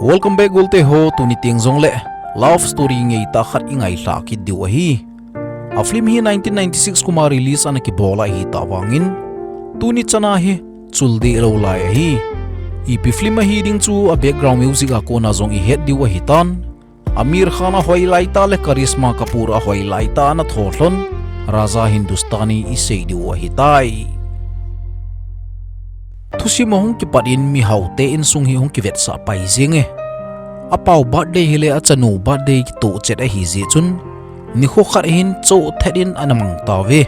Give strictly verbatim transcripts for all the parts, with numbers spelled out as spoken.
Welcome back, golte ho. Tuni teng jongle love story ngeitah khat i ngailhah kit diu ahi. A film hi nineteen ninety-six kum a release ana kibol ahi tah vangin, tuni chana hi chul deh lou lai ahi. Ipi film ahi ding chu a background music a kona jong i het diu ahitan. Aamir Khan a hoi laitah le Karisma Kapoor a hoi laitah ana tholhon Raja Hindustani i sei diu ahitai. Thusim ahung kipat in mihaote insung hi hung kivetsah pai jenge. Apau birthday hile achanu birthday kitoh chet ahi jeh chun, nikho khat hin choh thet in ana mang tauve.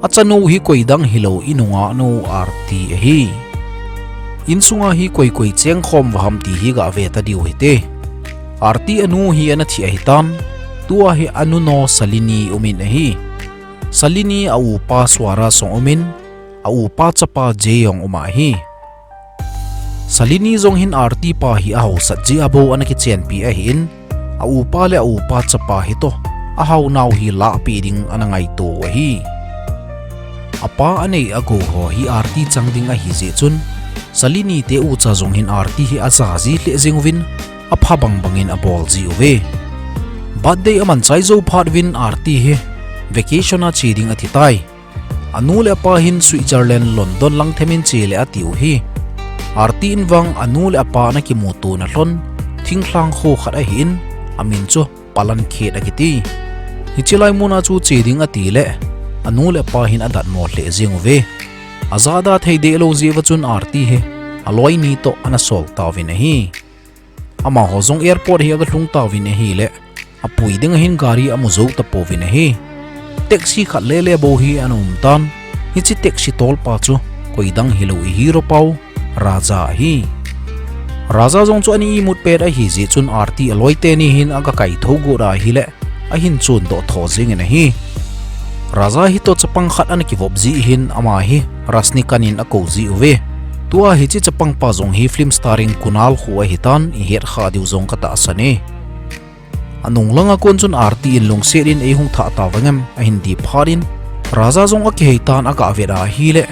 Achanu hi koidang hilou, i nungahnu Aarti ahi. Insunga hi koi koi chengkhom vaham ti hi gave ta diu hite. Aarti anu hi ana thi ahitan, tua hi anu no Salini umin ahi. Salini a upa Swara jong umin, a upa chapa Jay jong um ahi. Salini jong hin Aarti pa hi ahaosat jeh a bou ana kichenpi ahin, a upa le a upa chapa hitoh ahaonau hi lahpeh ding ana ngaito u ahi. Apa anei agou ho hi Aarti chang ding ahi jeh chun, Salini te ucha jong hin Aarti hi aja ji lheh jeng uvin, apha bang bangin abol ji uve. Birthday aman chai jou phat uvin Aarti hi vacation a che ding ati tai. Anu le apa hin Switzerland, London lang them in che le atiu hi. Aarti in vang anu le apa ana kimuto na lhon thinglhang kho khat ahin, amin chu Palankhet akiti. Hiche lai muna chu che ding ati le, anu le apa hin adatmo lheh jeng uve. Aja ada thei deh lou jeh uva chun Aarti hi aloi ni toh ana sol tauvin ahi. Amaho jong airport hi aga lhung tauvin ahile, apui ding ahin gari amu jou tapouvin ahi. Taxi khat lele bou hi ana um tan, hiche taxi tolpa chu koidang hilou i hero pau Raja ahi. Raja jong chu ana imut pet ahi jeh chun Aarti aloi teni hin aga kaithou got ahile, ahin chondoh tho jengin ahi. Raja hitoh chapang khat ana kivop jeh hin ama hi Rajnikant in akou ji uve. Tua hiche chapang pa jong hi film starring Kunal Koo ahitan, i het kha diu jong katahsan e. Anung langa kon chun Aarti in lungset in eihung thah tavang em ahin ti phat in, Raja jong akihei tan aga vet ahile,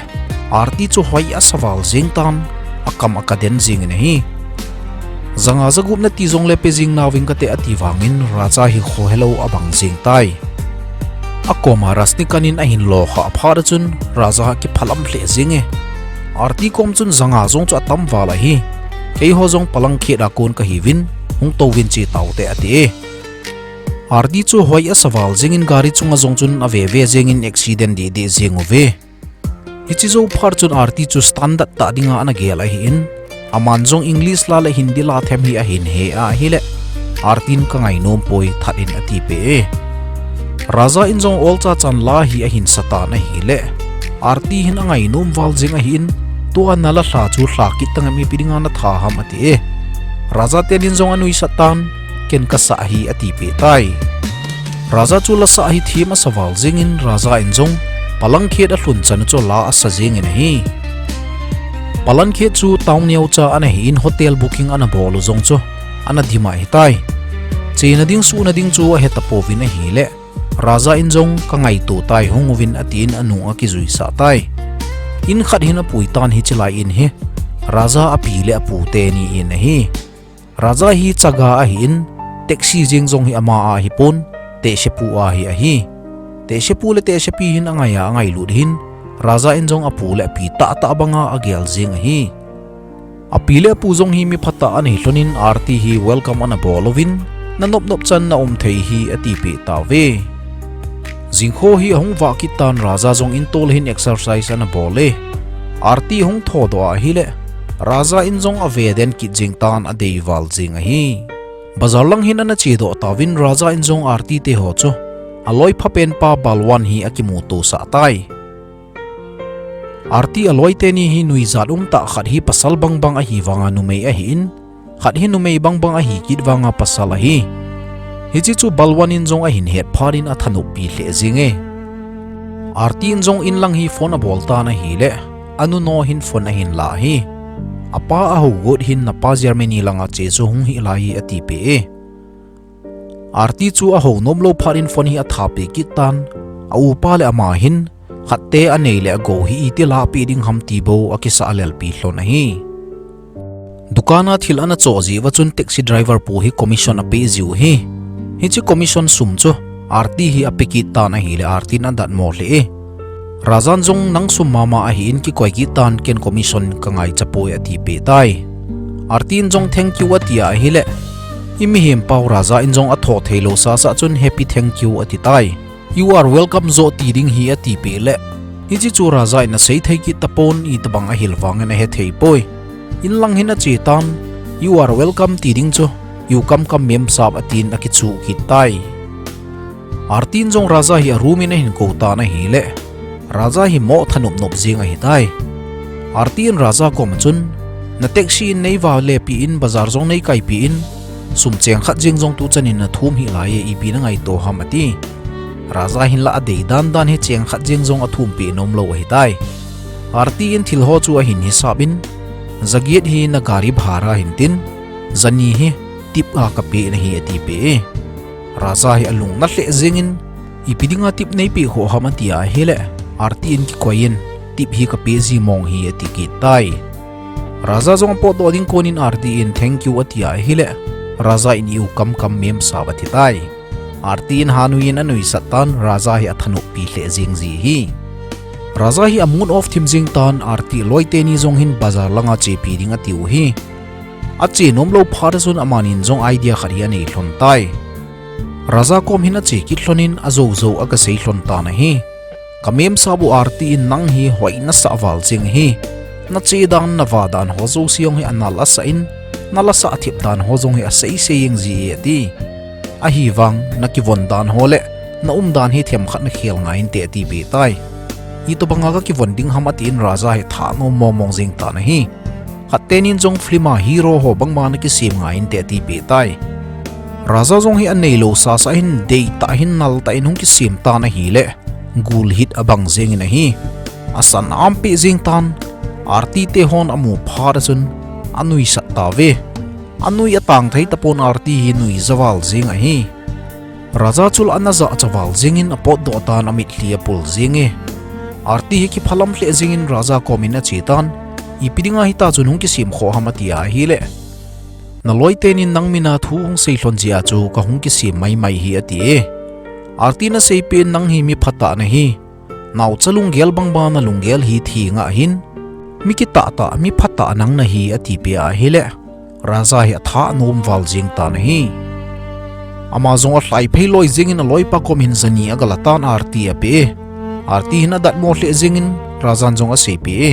Aarti chu hoi asa val jeng tan, akam aka den jengin ahi. Janga jagup nati jongle pe jeng nauving kate ati vangin Raja hi khohelou abang jeng tai. Akoma Rajnikant in ahin lo kha phat a chun Raja kiphalam lheh jenge. Aarti kom chun janga jong chu atam val ahi. Keiho jong Palankhet a kon kahiuvin, hung touvin che taute ati e. Aarti chu hoi asa val jengin gari chunga jong chun ave ve jengin accident deh deh jeng uve. Hiche jou phat chun Aarti chu standard tah dinga ana gel ahin, aman jong English la le Hindi la them hi ahin he ahile, Aarti in kangainom poi, that in atipeh e. Raja in jong olcha chan la hi ahin sa tan ahile, Aarti hin angainom val jeng ahin, tua nala lha chu lha kit tangem, ipi dinga natha ham ati e. Raja tenin jong anuisat tan, ken kasah hi atipeh tai. Raja chu lasah hi them asa val jengin Raja in jong Palankhet alhun chan u chu la asa jengin ahi. Palankhet chu town neocha ana hin hotel booking ana bol u jong chu ana dim ahitai. Chena ding suhna ding chu ahe tapouvin ahile, Raja in jong kangaito tai, hung uvin atin anung akijuisah tai. In khat hin apui tan, hiche lai in hi Raja api le apu teni in ahi. Raja hi chaga ahin, taxi jeng jong hi ama a hipon, tehsepu a hi ahi. Tehsepu le tehsepi hin angaiya angailut hin, Raja in jong apu le api tahtah banga agel jeng ahi. Api le apu jong hi mi phatah ana hilhonin Aarti hi welcome ana bol uvin, nanop nop chan naum thei hi atipeh tauve. Jingkho hi ahung vah kit tan, Raja jong in tol hin exercise ana bol e. Aarti ahung thodoh ahile, Raja in jong ave den kit jeng tan, adei val jeng ahi. Bazar lang hin ana chedoh tauvin Raja in jong Aarti teho chu aloi phapen pa Balwan hi akimutosah tai. Aarti aloi teni hi nuijat umtah, khat hi pasal bang bang ahi vanga numei ahin, khat hi numei bang bang ahi kit vanga pasal ahi. Hiche chu Balwan in jong ahin het phat in athanoppi lheh jenge. Aarti in jong in lang hi phone abol tan ahile, anu no hin phone ahin la hi. Apa ahou got hin, napa Germany langa che chu hung hih lai hi atipeh e. Aarti chu ahou nomlou phat in phone hi athapi kit tan, a upa le ama hin khatte anei le agou hi iti lahpeh ding ham ti bou akisah lelpi lhon ahi. Dukan a thil ana choh jeh uva chun taxi driver pu hi commission apeh jiu hi. Hiche commission sum chu Arti hi ape kit tan ahile Arti in adatmo lheh e. Raja in jong nang sum mama ahin kikoi kit tan, ken commission kangaicha poi atipeh tai. Arti in jong thank you ati ahile, i mihem pau Raja in jong atho theilou sasa chun happy thank you ati tai. You are welcome joh ti ding hi atipeh le, hiche chu Raja in asei thei kit tapon, itobang ahil vangin ahethei poi. In lang hin ache tan, you are welcome ti ding chu, you come come mem sap atin akichuh kit tai. Arti in jong Raja hi a room in ahin kou tan ahile, Raja hi mo thanop nop jeng ahitai. Arti in Raja koma chun, na taxi in neiva lepi in, bazar jong neikaipi in, sum cheng khat jeng jong tuchan in nathum hih lai e, ipi nangaito ham ati. Raja hinla adei dan dan hi cheng khat jeng jong athumpeh nomlou ahitai. Arti in thil ho chu ahin hisap in, jaget hi na gari bhara hintin, jani hi tip a kapeh nahi atipeh e. Raja hi alung nat lheh jengin, ipi dinga tip neipeh khoh ham ati ahile, Arti in kikoi in, tip hi kapeh ji mong hi ati kit tai. Raja jong apotdoh ding konin Arti in thank you ati ahile, Raja in you come come mem sap ati tai. Arti in hanui in anuisat tan, Raja hi athanoppi lheh jeng ji hi. Raja hi a mood off thim jeng tan, Arti loi teni jong hin bazar langa chepi ding atiu hi. Ache nomlou phat a chun amanin jong idea khat hi anei lhon tai. Raja kom hin ache kit lhonin ajou jou agasei lhon tan ahi. Kamem sap u Arti in nang hi hoi nasah val jeng ahi. Nache dan nava dan ho jouse jong hi anal asah in, nal asah thip dan ho jong hi asei sei jeng ji e ati. Ahivang nakivon dan ho le naum dan hi themkhat nakhel ngai inte atipeh tai. Itobanga kakivon ding ham atin Raja hi thanom mong mong jeng tan ahi. Khat tenin jong film a hero ho bangma nakisem ngai inte atipeh tai. Raja jong hi aneilou sasa hin deitah hin naltah in hung kisem tan ahile, gul hit abang jengin ahi. Asan ampeh jeng tan, Arti te hon amu phat a chun anuisat tauve. Anui atang thei tapon, Arti hi nuija val jeng ahi. Raja chula ana jahcha val jengin apotdoh tan, amitlhi apul jenge. Arti hi kiphalam lheh jengin Raja komin ache tan, ipi dinga hita chun hung kisem khoh ham ati ahile, naloi tenin nang mina thu hung sei lhon jeh a chu kahung kisem mai mai hi ati e. Arti in aseipeh in nang hi mi phatah nahi. Naocha lunggel bangba nalunggel hi thengah hin, mi kitah tah, mi phatah nang nahi atipeh ahile, Raja hi athanom val jeng tan ahi. Ama jong alhai phei loi jengin aloipa kom hin jani agala tan, Arti apeh e. Arti hin adatmo lheh jengin Rajan jong aseipeh e.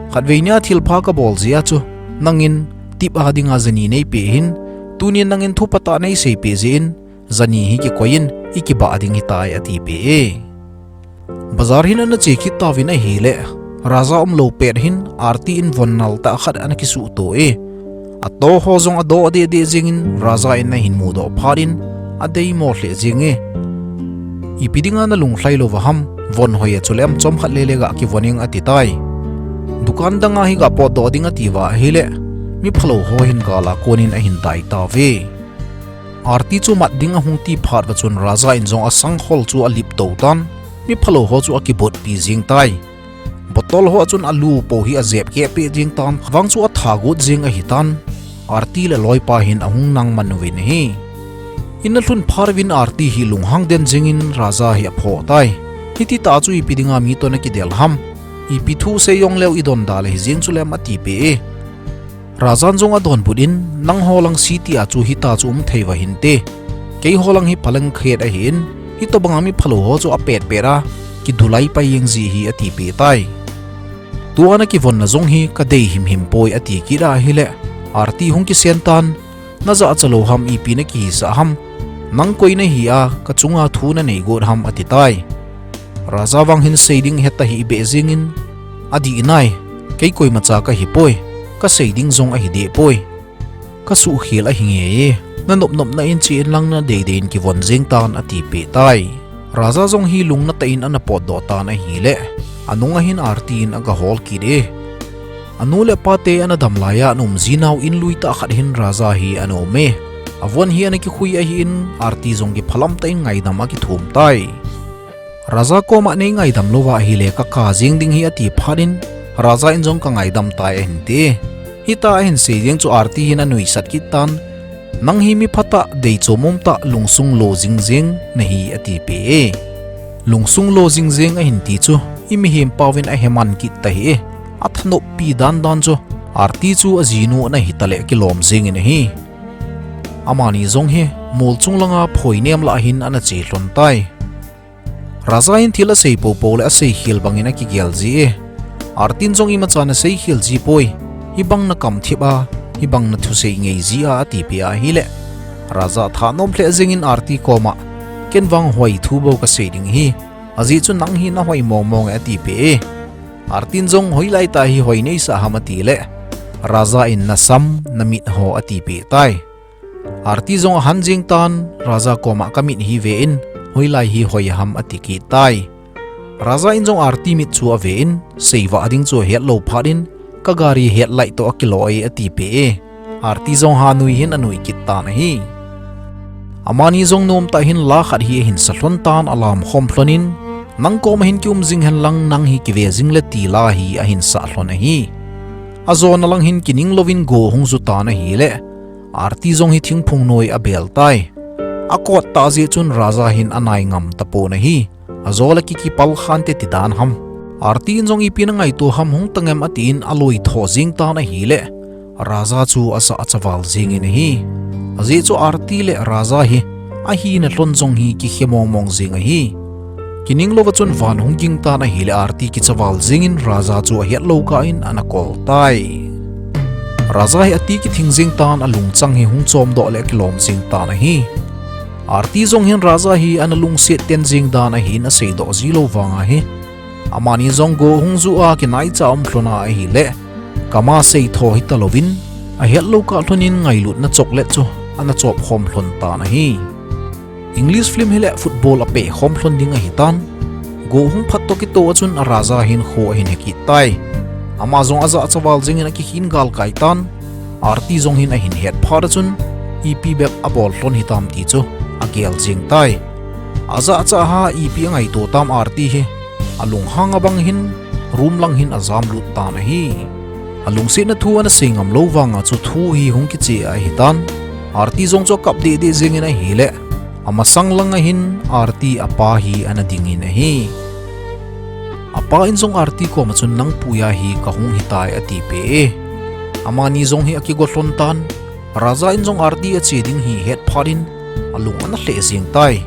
Khatvei nia thilpha kabol jeh a chu nangin tip a dinga jani neipeh hin, tunin nangin thupha tah neiseipeh jeh in, jani hi kikoi in ikibah ding hitai atipeh e. Bazar hin ana che kit tauvin ahile, Raja umlou pet hin Arti in von naltah khat ana kisuhto e. Ato ho jong adoh deh deh jengin Raja in ahin mudoh phat in adeimo lheh jenge. Ipi dinga nalung lhai louva ham, von hoi a chuleh chomkhat lele gah kivon ing ati tai. Dukan danga hi gah potdoh ding atiuva ahile, mi phalou ho hin gala konin ahin dai tauve. Arti chu mat ding ahung ti phat uva chun Raja in jong asangkhol chu alip tou tan, mi phalou ho chu akibotpi jeng tai. Bottle ho a chun alu po hi ajep keh peh jeng tan, vang chu atha got jeng ahitan. Arti le loipa hin ahung nang man uvin ahi. In alhun phat uvin Arti hi lunghang den jengin Raja hi aphoh tai. Hiti tah chu ipi dinga mi toh nakidel ham? Ipi thu sei jongleu idonda le hijeng chuleh atipeh e. Rajan jong adonbut in, nangho lang city a chu hita chu um thei uva hinte. Keiho lang hi Palankhet ahin, hitobanga mi phalou ho chu apet pet a, kidulai pai jeng ji hi atipeh tai. Tua nakivonna jong hi kadei himhim poi ati kit ahile, Arti hung kisen tan, najahcha lou ham, ipi nakihisah ham, nang koi nahi a, kachunga thu nanei got ham ati tai. Raja vang hin sei ding heta hih beh jengin, adih nai, kei koimacha kahipoi, kasei ding jong ahi deh poi. Kasuhkhel ahi ngei e, nanop nopna in che inlang nadeidei in kivon jeng tan atipeh tai. Raja jong hi lungna tah in ana potdoh tan ahile, anunga hin Arti in agahol kit e. Anu le apate ana dam laiya ana um jinau in lui tah khat hin Raja hi ana um e. Avon hi ana kikhui ahin, Arti jong kiphalam tah in ngaidam akithum tai. Raja koma nei ngaidam louva ahile kaka jeng ding hi ati phat in, Raja in jong kangaidam tai ahinte. Hitia ahin sei jeng chu Aarti hin anuisat kit tan, "Nang hi mi phatah, deichom umtah, lungsung lo jingjeng nahi," atipeh e. "Lungsung lo jingjeng," ahin ti chu, i mihem pauvin aheman kit tahih e. Athanoppi dandan chu Aarti chu ajinu ana hitaleh kilom jengin ahi. Amani jong hi molchung langa phoinem lah hin ana che lhon tai. Raja hin thil asei popo le asei khel bangin akigel ji e. Aartin jong imacha nasei khel ji poi. Hibang nakam thip a, hibang nathusei ngei ji a, atipeh ahileh, Raja thanom lheh jengin Aarti koma, "Ken vang hoi thu bou kasei ding ahi. Ajeh chu nang hi nahoi mongmong e," atipeh e. Aartin jong, "Hoilai tah hi hoi neisah ham?" atileh, Raja in, "Nasam, namit ho," atipeh tai. Aarti jong ahan jeng tan, Raja koma, "Kamit hi ve in, hoilai hi hoi ham?" ati kit tai. Raja in jong Aarti mit chu ave in, seivah ding chu ahet lou phat in, "Ka gari headlight toh akilo e," atipeh e. Aarti jong hanui hin anui kit tan ahi. Amani jong nomtah hin la khat hi ahin sa lhon tan, alam khom lhon in, "Nang koma hin kium jing hen lang, nang hi kive jing le," ti la hi ahin sa lhon ahi. Ajona lang hin kining louvin go ahung ju tan ahileh, Aarti jong hi thingphung noi abel tai. Akot tah jeh chun Raja hin anai ngam tapon ahi. Ajo le kiki pal khante ti dan ham. Aarti in jong, "Ipi nangaito ham, hung tang em?" atin aloi tho jeng tan ahileh, Raja chu ajah achaval jengin ahi. Ajeh chu Aarti le Raja hi ahina lhon jong hi kikhe mongmong jeng ahi. Kining louva chun van hung ging tan ahileh, Aarti kichaval jengin Raja chu ahet lou kah in ana kol tai. Raja hi ati kithing jeng tan, alungchang hi hung chomdoh le akilom jeng tan ahi. Aarti jong hin Raja hi ana lungset ten jeng dan ahin aseidoh ji lou vang ahi. Amani jong go ahung ju a kinaicha um lhon a ahileh, "Kama sei tho hita louvin, ahet lou kah lhon in ngailutna chocolate chu ana chop khom lhon tan ahi." English film hileh football apeh khom lhon ding ahi tan. Go ahung phat toh kitoh a chun a Raja hin kho ahin he kit tai. Ama jong ajah achaval jengin akikhin galkai tan. Aarti jong hin ahin het phat a chun, ipi bep abol lhon hitam ti chu agel jeng tai. Ajah achah a ipi angaito tam Aarti hi, alunghang a bang hin, room lang hin ajam lut tan ahi. Alungsetna thu ana sei ngam lou vang a chu thu hi hung kiche ahi tan. Aarti jong chu akap deh deh jengin ahileh, amasang lang a hin Aarti apa hi ana dingin ahi. Apa in jong Aarti koma chun, "Nang puiya hi kahung hitai," atipeh e. Amani jong hi akigo lhon tan. Raja in jong Aarti ache ding hi ahet phat in alung ana lheh jeng tai.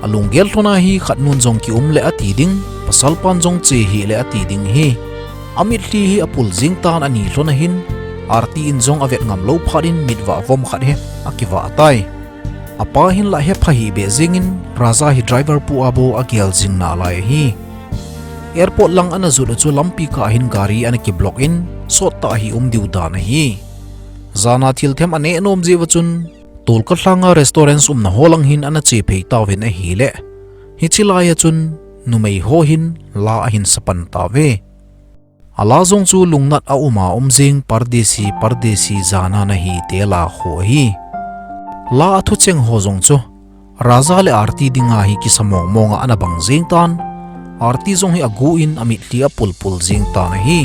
Alunggel lhon a hi khat nun jong kium le ati ding, pasal pan jong che hih le ati ding ahi. Amitlhi hi apul jeng tan, ani lhon a hin Aarti in jong avet ngam lou phat in mitvah vom khat hi akivah tai. Apa hin lah hepha hih beh jengin Raja hi driver pu a bou agel jing nalai ahi. Airport lang ana jot a chu lampi kah a hin gari ana kiblock in, sottah hi um diu dan ahi. Jana thil them aneh nom jeh uva chun, Tolkal lhanga restaurant umna ho lang hin ana che phei tauvin ahileh, hiche lai a chun numei ho hin la ahin sa pan tauve. A la jong chu lungnat a um a um jing, Pardesi Pardesi Jana Nahi te la ho ahi. La a thucheng ho jong chu Raja le Aarti dinga hi kisa mong mong a ana bang jeng tan. Aarti jong hi agu in amitlhi apul pul jeng tan ahi.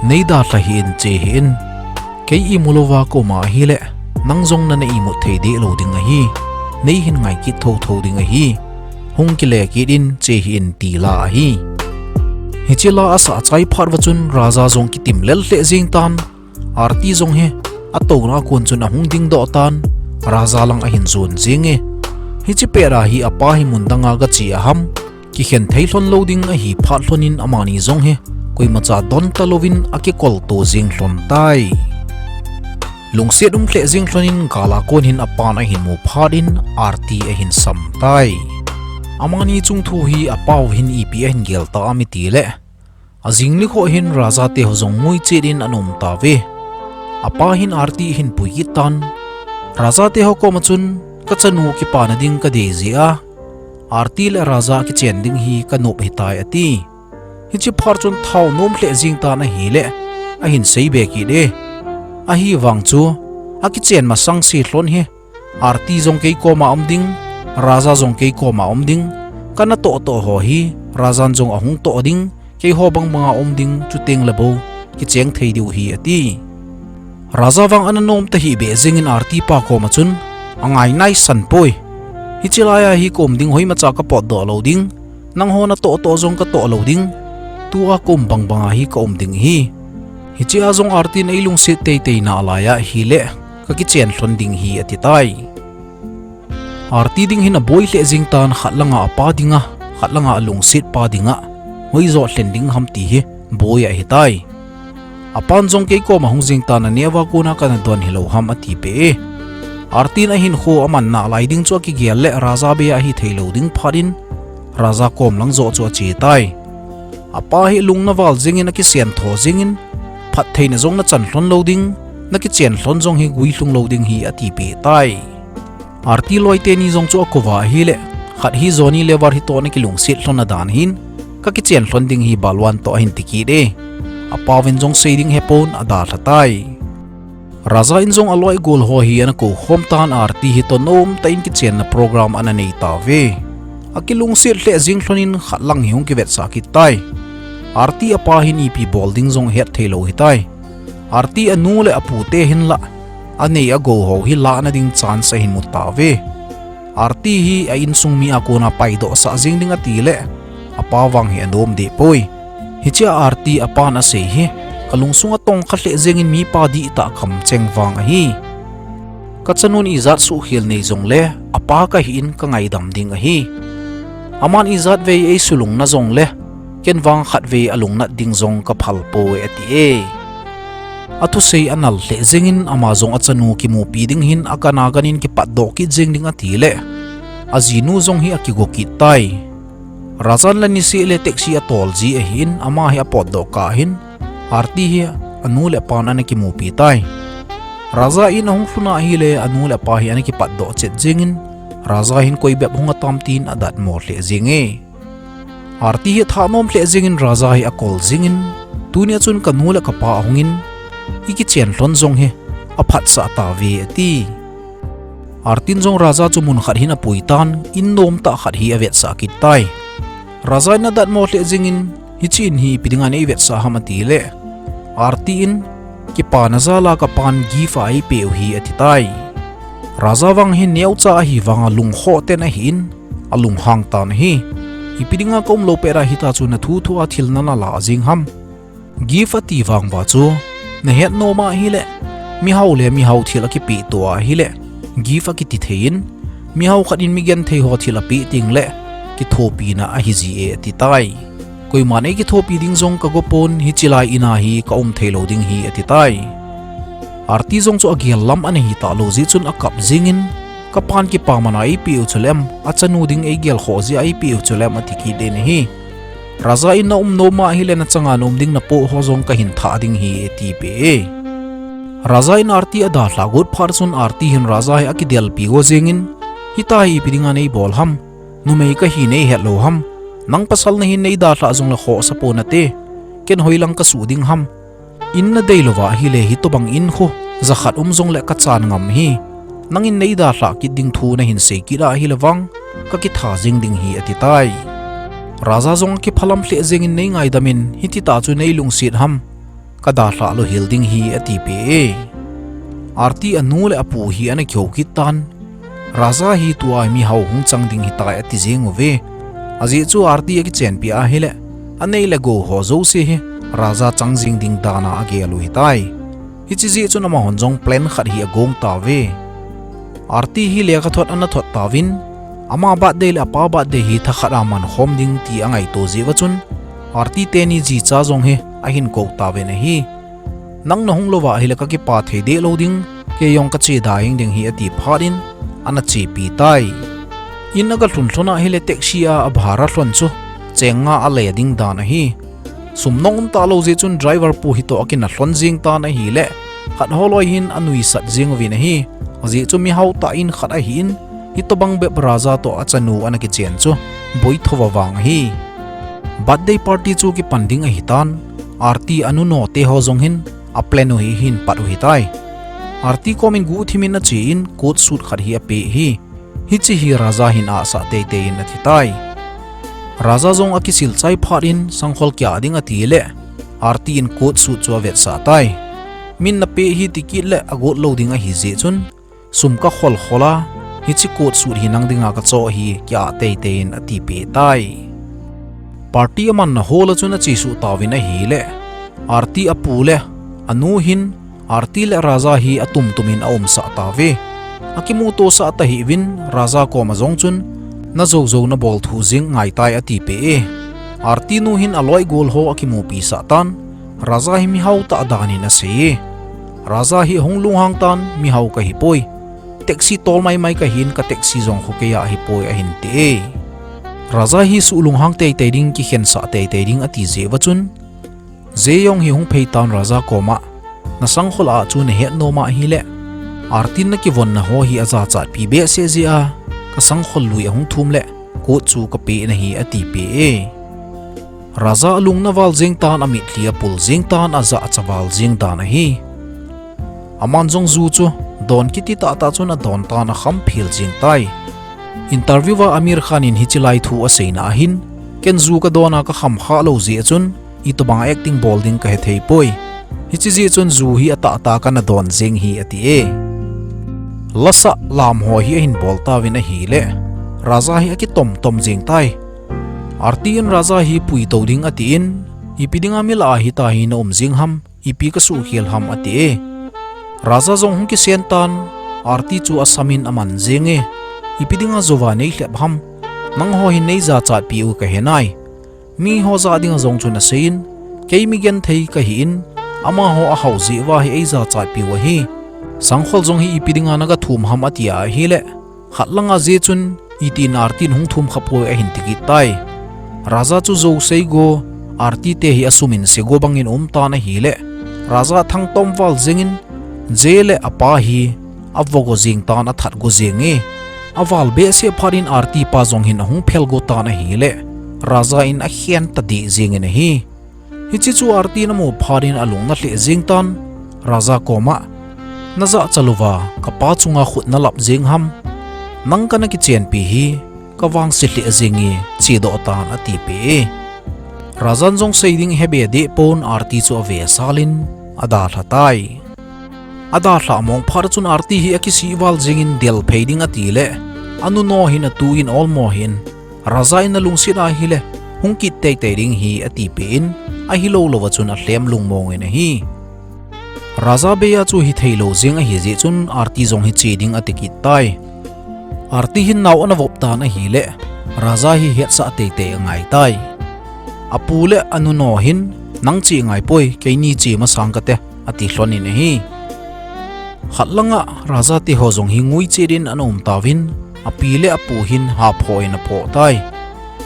Nei dalha hih in, che hih in. Kei imu louva ka um a ahileh, nang jong nana imut thei deh lou ding ahi. Nei hin ngai kit tho tho ding ahi. Hung kile kit in, che hih in, ti la ahi. Hiche la asah chai phat uva chun Raja jong kitim lel lheh jeng tan. Aarti jong hi atouna a kon chun ahung dingdoh tan, Raja lang ahin jon jeng e. Hiche pet a hi apa hi mun dang a gache a ham, kikhen thei lhon lou ding ahi phat lhon in amani jong hi koimacha don talouvin akikol to jeng lhon tai. Lungset um lheh jeng lhon in gal a kon hin apan ahin mu phat in Aarti ahin sam tai. Amani chung thu hi apau hin ipi ahin gel ta am itileh, ajing nikho hin Raja te ho jong ngui chet in ana um tauve. Apa hin Aarti ahin pui kit tan. Raja te ho koma chun, "Ka chanu kipana ding kadei jeh a, Aarti le Raja kichen ding hi kanop hitai," ati. Hiche phat chun thao nom lheh jeng tan ahileh, ahin sei be kit e. Ahivang chu, akichen masang se lhon hi, Aarti jong kei koma um ding, Raja jong kei koma um ding, kana toh toh ho hi, Rajan jong ahung toh ding, keiho bang banga um ding, chuteng le bou kicheng thei diu hi ati. Raja vang ana nom tahih beh jengin Arti pa koma chun angai naisan poi. Hiche laiya hi ka um ding hoimacha ka potdoh lou ding, nangho natoh toh jong ka toh lou ding, tua ka um bang banga hi ka um ding hi. Hichea jong Arti in eilungset teitei nalaiya hileh ka kichen lhon ding hi ati tai. Arti ding hin aboi lheh jeng tan, khat langa apa dinga, khat langa alungset pa dinga hoijo lhen ding ham ti hi boi ahitai. Apan jong kei koma hung jeng tan, aneo a kona kana don hilou ham atipeh e. Arti in ahinkho aman nalai ding chu akigel leh Raja beiya hithei lou ding phat in Raja kom lang joh chu ache tai. Apa hi lung naval jengin akisem tho jengin, phattheina jong nachan lhon lou ding, nakichen lhon jong hi guilhung lou ding hi atipeh tai. Arti loi teni jong chu akouva ahileh, khat hi Johnny Lever hitoh nakilungset lhon adan hin, ka kichen lhon ding hi Balwan toh ahin tikit e. Apauvin jong sei ding hepon adalha tai. Raja in jong aloi gol ho hi ana kou khom tan, Arti hitoh nomtah in kichenna program ana nei tauve. Akilungset lheh jeng lhon in khat lang hi hung kivetsah kit tai. Arti apa hin ipi bol ding jong ahet thei lou hitai. Arti anu le apute hin lah, anei agou ho hi lahna ding chance ahin mu tauve. Arti hi a insung mi a kona paidoh sah jeng ding ati leh, apa vang hi anom deh poi. Hichea Arti apan asei hi, ka lungsung atongkha lheh jengin mipa dihtah kamcheng vang ahi. Ka chanun ijat suhkhel nei jongle, apa kahi in ka ngaidam ding ahi. Aman ijat vei eisulung na jongle, ken vang khatvei alungnat ding jong ka phal poi ati e. Athusei anal lheh jengin ama jong achanu kimupi ding hin akan akan in kipatdoh kit jeng ding ati leh, ajinu jong hi akigo kit tai. Raja in la niseh le taxi atol ji ahin, ama hi apotdoh kah hin, Arti hi anu le apan ana kimupi tai. Raja in ahung lhun ahile, anu le apa hi ana kipatdoh chet jengin, Raja hin koi bep hung atam tin adatmo lheh jeng e. Arti hi athanom lheh jengin Raja hi akol jingin, tunia chun ka nu le ka pa ahungin, i kichen lhon jong hi aphatsah tauve ati. Arti in jong Raja chu mun khat hin apui tan, in nomtah khat hi avetsah kit tai. Raja in adatmo lheh jingin, hiche in hi ipi dinga nei vetsah ham ati le, Arti in, kipana jal a ka pan gift a eipeh u hi ati tai. Raja vang hi neocha ahi vanga lungkhoh ten ahin, alunghang tan ahi. Ipi dinga ka umlou pet a hitia chu na thuthu a thil nana la jing ham. Gift ati vang uva chu, nahet nom ahile, mihao le mihao thil akipeh to ahile, gift akiti thei in, mihao khat in migenthei ho thil apeh teng le, kithopina ahi ji e ati tai. Koiman eikithopi ding jong ka go pon, hiche lai in a hi ka um thei lou ding hi ati tai. Arti jong chu agel lam ana hi talou jeh chun akap jingin, ka pan kipaman a eipeh u chuleh, achanu ding eigel khoh jeh a eipeh u chuleh, ati kit in ahi. Raja in na um nom ahile nachanga na um ding napoh ho jong kahin thah ding hi atipeh e. Raja in Arti adalhah got phat chun Arti hin Raja hi akidelpi go jingin, hitia hi ipi dinga nei bol ham. Numei kahi nei het lou ham. Nang pasal nahin nei dalhah jongle khohsa pon nate. Ken hoilang kasuh ding ham. In nadei louva ahile hitobang in khu jakhat um jongle kachan ngam hi. Nangin nei dalhah kit ding thu nahin sei kit ahile vang, kakitha jing ding hi ati tai. Raja jong akiphalam lheh jingin nei ngaidam in hiti tah chu nei lungset ham. Ka dalhah lou hel ding hi atipeh e. Arti anu le apu hi ana kihou kit tan. Raja hi tua mihao hung chang ding hitai ati jing uve. Ajeh chu Arti akichenpi ahile, anei le gou ho jouse hi Raja chang jing ding dan a agel u hitai. Hiche jeh chun amahon jong plan khat hi agong tauve. Arti hi lekhathot ana thot tauvin, ama birthday le apa birthday hi thakhat a mankhom ding ti angaito jeh uva chun, Arti teni jicha jong hi ahin kou tauvin ahi. Nang nahung louva ahile kakipah thei deh lou ding, kei jong kache da jeng ding hi ati phat in, ana chepi tai. In aga lhun lhon ahile taxi a abhara lhon chu, cheng nga ale ding dan ahi. Sum nong um talou jeh chun driver pu hitoh akina lhon jing tan ahile, khat holoi hin anuisat jing uvin ahi. Ajeh chu mihao tah in khat ahin, hitobang bep Raja toh achanu ana kichen chu, boithouva vang ahi. Birthday party chu kipan ding ahitan, Arti anu note ho jong hin, aplan u hi ahin pat u hitai. Arti komin guhthim in ache in, coat suit khat hi apeh hi. Hiche hi Raja hin asah teitei in ati tai. Raja jong akisil chai phat in sangkhol kia ding ati le, Arti in coat suit chu avetsah tai. Min napeh hi tikit le agot lou ding ahi jeh chun, sum kakhol khol a, hiche coat suit hi nang dinga kachoh ahi, kia teitei in atipeh tai. Party amanna hall a chun achesuh tauvin ahile, Arti apu le anu hin Arti le Raja hi atum tum in aumsah tauve. Akimutosah tahih uvin Raja koma jong chun, najou jou nabol thou jeng ngaitai atipeh e. Arti nu hin aloi gol ho akimupisah tan, Raja hi mihao tah dan in asei e. Raja hi ahung lunghang tan, mihao kahipoi. Taxi tol maimai kahin, ka taxi jong khu keiya ahipoi ahin ti e. Raja hi suhlunghang teitei ding, kikhensah teitei ding ati jeh uva chun, Jae Yong hi hung phei tan Raja koma, nasangkhol a chu nahet nom ahile, Artin nakivonna ho hi ajachatpi behseh jeh a, kasangkhol lui ahung thum le, coat chu kapeh nahi atipeh e. Raja alung naval jeng tan, amitlhi apul jeng tan, ajah achaval jeng tan ahi. Aman jong ju chu don kiti tahtah chun adon tan, akhamphel jeng tai. Interview a Aamir Khan in hiche lai thu aseina ahin, ken ju kadon a kakham khalou jeh a chun, itobang acting bol ding kahe theipoi. Hiche jeh chun ju hi atahtah kana don jeng hi ati e. Lasah lam ho hi ahin bol tauvin ahile, Raja hi akitom tom jeng tai. Arti in Raja hi puitou ding atin, ipi dinga mi lah a hitia hi naum jeng ham, ipi kasuhkhel ham ati e. Raja jong hung kisen tan, Arti chu asam in aman jeng e. Ipi dinga jouva neilhep ham, nangho hin neijachatpi u kahe nai. Miho jah dinga jong chu nasei in, kei mi genthei kahi in, amaho ahao jeh uva hi eijachatpi u ahi. Sangkhol jong hi ipi dinga nagathum ham atia ahile, khat langa Jae chun, itin Artin hung thum khapoi ahin tikit tai. Raja chu jou seigo, Arti te hi asum in seigo bangin aum tan ahile, Raja thangtom val jengin, Jae le apa hi avogo jeng tan, athatgo jeng e. Aval behseh phat in Arti pa jong hin ahung phelgo tan ahile, Raja in akhen tadih jengin ahi. Hiche chu Arti in amu phat in alung nalheh jeng tan, Raja koma, najahcha louva kapa chunga khut nalap jeng ham, nang kana kichenpi hi kavangse lheh jenge, chedoh tan atipeh e. Rajan jong sei ding hebe deh pon Arti chu avesal in adalha tai. Adalhah mong phat chun Arti hi akisih val jengin delphei ding atile, anu no hin atu in olmo hin, Raja in nalungset ahile, hung kit teitei ding hi atipeh in, ahilou louva chun alhem lungmong in ahi. Raja bei a chu hitheilou jeng ahi jeh chun Arti jong hi che ding atikit tai. Arti hin nao anavop tan ahile, Raja hi hetsah teitei angai tai. Apu le anu no hin, nang che ngaipoi, keini che masang kate, ati lhonin ahi. Khat langa Raja teho jong hi nguichet in ana um tauvin, api le apu hin haphoh in aphoh tai.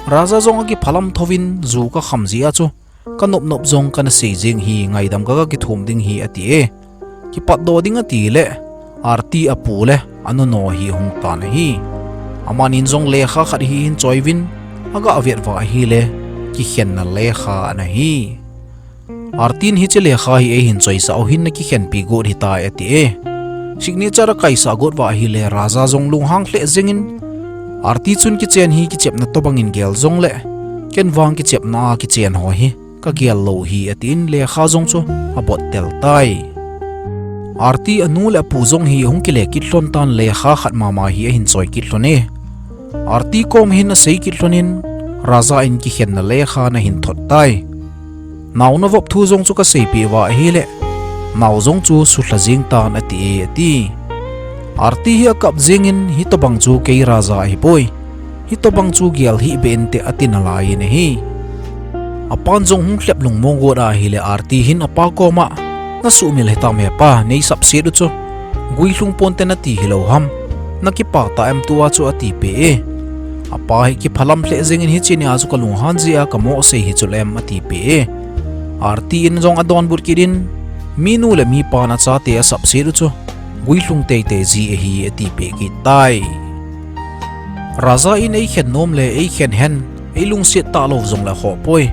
Raja jong akiphalam thouvin, ju kakham jeh a chu, kanop nop jong kana sei jeng hi, ngaidam ka, kakithum ding hi ati e. Kipatdoh ding atile, Arti apu le anu no hi ahung tan ahi. Amanin jong lekha khat hi ahin choiuvin, agavet uva ahile, kikhenna lekha ana hi. Artin hiche lekha hi eihin choisah u hin nakikhenpi got hitai ati e. Signature akaisah got uva ahile, Raja jong lunghang lheh jengin, Arti chun kichen hi kichepna tobangin gel jongle, ken vang kichepna a kichen ho hi kagel lou hi atin lekha jong chu abot tel tai. Arti anu le apu jong hi ahung kile kit lhon tan, lekha khat mama hi ahin choi kit lhon e. Arti kom hin asei kit lhonin, Raja in kikhenna lekha ana hin thot tai. Nao navop thu jong chu kaseipeh uva ahile, nao jong chu sulha jeng tan ati e ati. Arti hi akap jengin, hitobang chu kei Raja ahipoi, hitobang chu gel hih beh inte ati nalai in ahi. Apan jong hung lhep lungmong got ahile, Arti hin apa koma, nasuhmil hitam he pa, neisapset u chu, guilhung ponte nati hilou ham, nakipah tah em tua chu atipeh e. Apa hi kiphalam lheh jengin, hiche nia chu kalunghan jeh a kamoh sei hi chule em atipeh e. Arti in jong adonbut kit in, minu le mipan achate asapset u chu, guilhung teitei ji ahi atipeh kit tai. Raja in eikhen nom le eikhen hen, eilungset talou jongle khohpoi.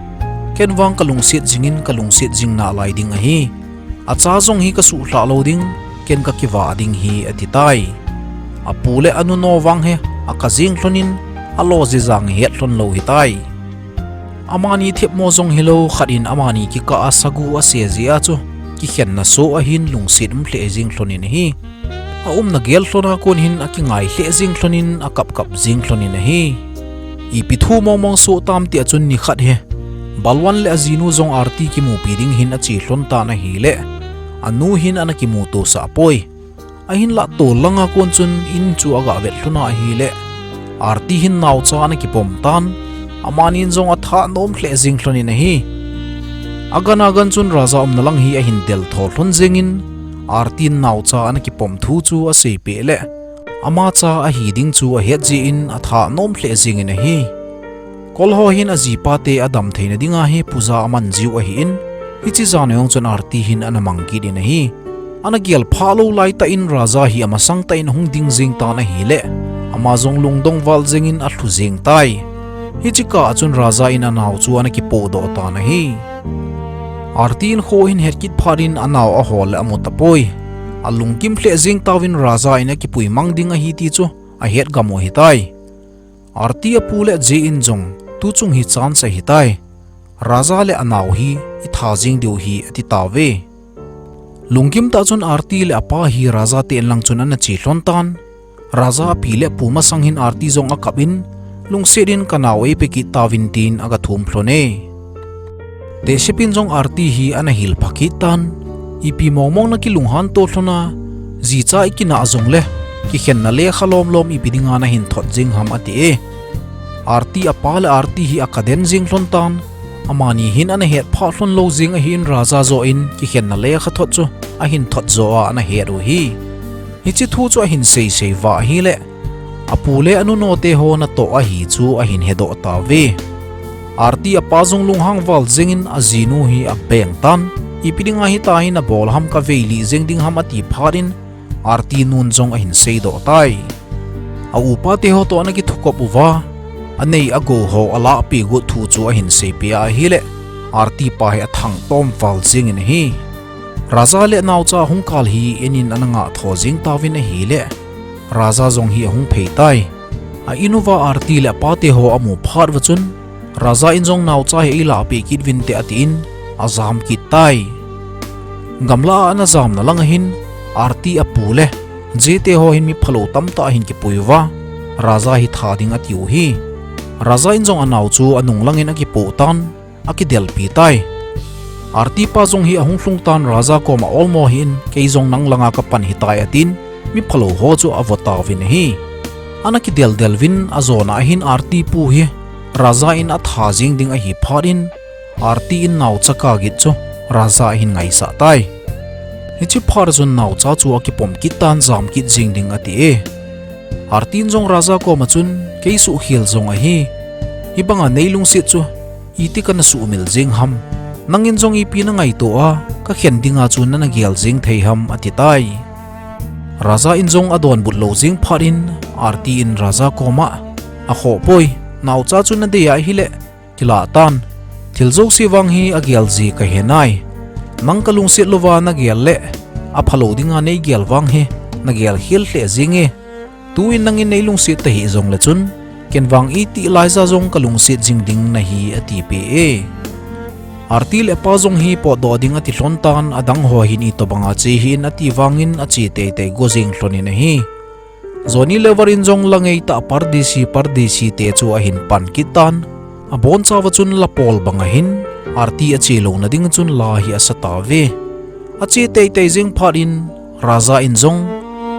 Ken vang kalungset jingin, kalungset jing nalai ding ahi. Acha jong hi kasuhlhah lou ding, ken kakivah ding hi ati tai. Apu le anu no vang hi akap jeng lhonin, alo jijang het lhon lou hitai. Amani thepmo jong hilou, khat in amani kikah a sagu ase jeh a chu kikhenna soh ahin lungset um lheh jing lhon in ahi. Aumna gel lhon a kon hin akingai lheh jing lhon in akap kap jing lhon in ahi. Ipi thu mong mong soh tam tia chun nikhat hi Balwan le ajinu jong Aarti kimupi ding hin ache lhon tan ahile, anu hin ana kimuto sah poi. Ahinlah tol langa kon chun in chu aga vet lhon a ahile, Aarti hin naocha ana kipom tan, amanin jong atha nom lheh jing lhon in ahi. Agan agan chun Raja umna lang hi ahin del tho lhon jeng in, Aarti in naocha ana kipom thu chu asei peh le, ama cha ahi ding chu ahet jeh in atha nom lheh jeng in ahi. Kol ho hin ajipa te adam theina dinga hi puja aman jiu ahin, hiche jan jong chun Aarti hin ana mang kit in ahi. Ana gel phah lou lai tah in Raja hi amasang tah in ahung ding jeng tan ahile, ama jong lungdong val jeng in alhu jeng tai. Hiche kah a chun Raja in anao chu ana kipoh doh tan ahi. Aarti in kho ahin het kit phat in anao ahol le amu tapoi. Alungkim lheh jeng tauvin Raja in akipui mang ding ahi ti chu ahet gam u ahitai. Aarti apu le aji in jong, tuchung hi chance ahitai. Raja le anao hi itha jing diu ahi ati tauve. Lungkim tah chun Aarti le apa hi Raja te in lang chun ana che lhon tan. Raja api le apu masang hin Aarti jong akap in, lungset in kanao eipe kit tauvin tin aga thum lhon e. Tehsep in jong Aarti hi ana hil pha kit tan. Ipi mong mong nakilunghan to lhon a, jicha ikinah jongle, kikhenna lekha lom lom ipi dinga nahin thot jing ham ati e. Aarti apa le Aarti hi aga den jing lhon tan. Amani hin ana het phah lhon lou jeng ahin Raja joh in kikhenna lekha thot chu ahin thot joh a ana het u ahi. Hiche thu chu ahin sei sei uva ahile, apu le anu note ho natoh ahi chu ahin hedoh tauve. Aarti apa jong lunghang val jeng in ajinu hi abeng tan, ipi dinga hitia hin abol ham, kaveilih jeng ding ham ati phat in, Aarti nun jong ahin seidoh tai. Aupa te ho toh ana kithukop uva, anei agou ho alahpeh got thu chu ahin seipeh a ahile, Aarti pa hi athangtom val jeng in ahi. Raja le naocha hung kal hi in in ana ngah tho jeng tauvin ahile, Raja jong hi ahung phei tai. A in uva Aarti le apa te ho amu phat uva chun, Raja in jong naocha hi eilahpeh kit uvin te atin, ajam kit tai. Gamla a ana jamna lang ahin, Aarti apu le aji te ho hin mi phalou tamtah ahin kipui uva, Raja hi tha ding atiu ahi. Raja in jong anao chu anung lang in akipoh tan, akidelpi tai. Aarti pa jong hi ahung lhung tan Raja koma olmo hih in, kei jong nang langa kapan hitai atin, mi phalou ho chu avo tauvin ahi. Ana kidel del uvin ajona ahin Aarti pu hi Raja in atha jeng ding ahi phat in, Aarti in naocha kah git chu Raja ahin ngaisah tai. Hiche phat a chun naocha chu akipom kit tan, jam kit jeng ding ati e. Aarti in jong Raja koma chun, kei suhkhel jong ahi. Hibanga nei lungset chu iti kana suhmil jeng ham. Nangin jong ipi nangaito a, kakhen dinga chu nana gel jeng thei ham ati tai. Raja in jong adonbut lou jeng phat in, Aarti in Raja koma, akhoh poi, naocha chu nadei ahile, kilah tan. Thil jouse vang hi agel ji kahe nai. Nang kalungset louva nagel le, aphalou dinga neigel vang hi, nagel khel lheh jeng e. Tuin nangin neilungset tahih jongle chun, ken vang itih laija jong kalungset jing ding nahi atipeh e. Aarti le apa jong hi potdoh ding ati lhon tan, adang ho hin itobanga che hih in ati vangin ache teitei go jeng lhon in ahi. Johnny Lever in jong la ngeitah Pardesi Pardesi te chu ahin pan kit tan. Abonchauva chun la pol banga hin, Aarti ache louna ding chun la hi asa tauve. Ache teitei jeng phat in, Raja in jong,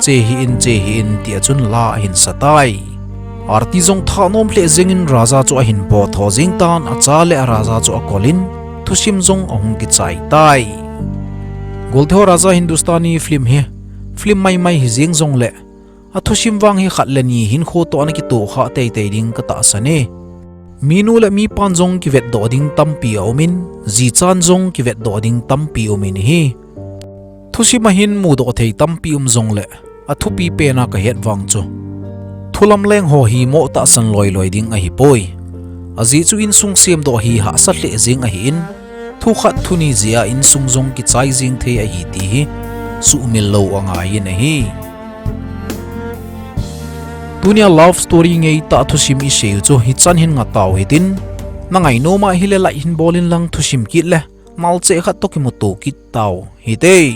che hih in, che hih in, tia chun la ahin sa tai. Aarti jong thanom lheh jeng in Raja chu ahin potho jeng tan, acha le a Raja chu akol in, thusim jong ahung kichai tai. Golte ho, Raja Hindustani film hi, film maimai hijeng jongle, athusim vang hi khat le ni hinkho toh ana kitohkhah teitei ding katahsan e. Minu le mipan jong kivetdoh ding tampi aumin, jichan jong kivetdoh ding tampi aumin ahi. Thusim a hin mudoh thei tampi um jongle, athupi pena kahet vang chu, thulam leng ho hi mo tahsan loiloi ding ahipoi. Ajeh chu insung semdoh hi hahsa lheh jeng ahin, thukhat thuni jeh a insung jong kichai jeng thei ahi ti hi suhmil lou angaiyin ahi. Tunia love story ngeitah thusim iseiu chu hichan hin ngatau hitin, Nangainom ahile like hin bol in lang thusim kit le nalcheh khat toh kimuto kit tau hite.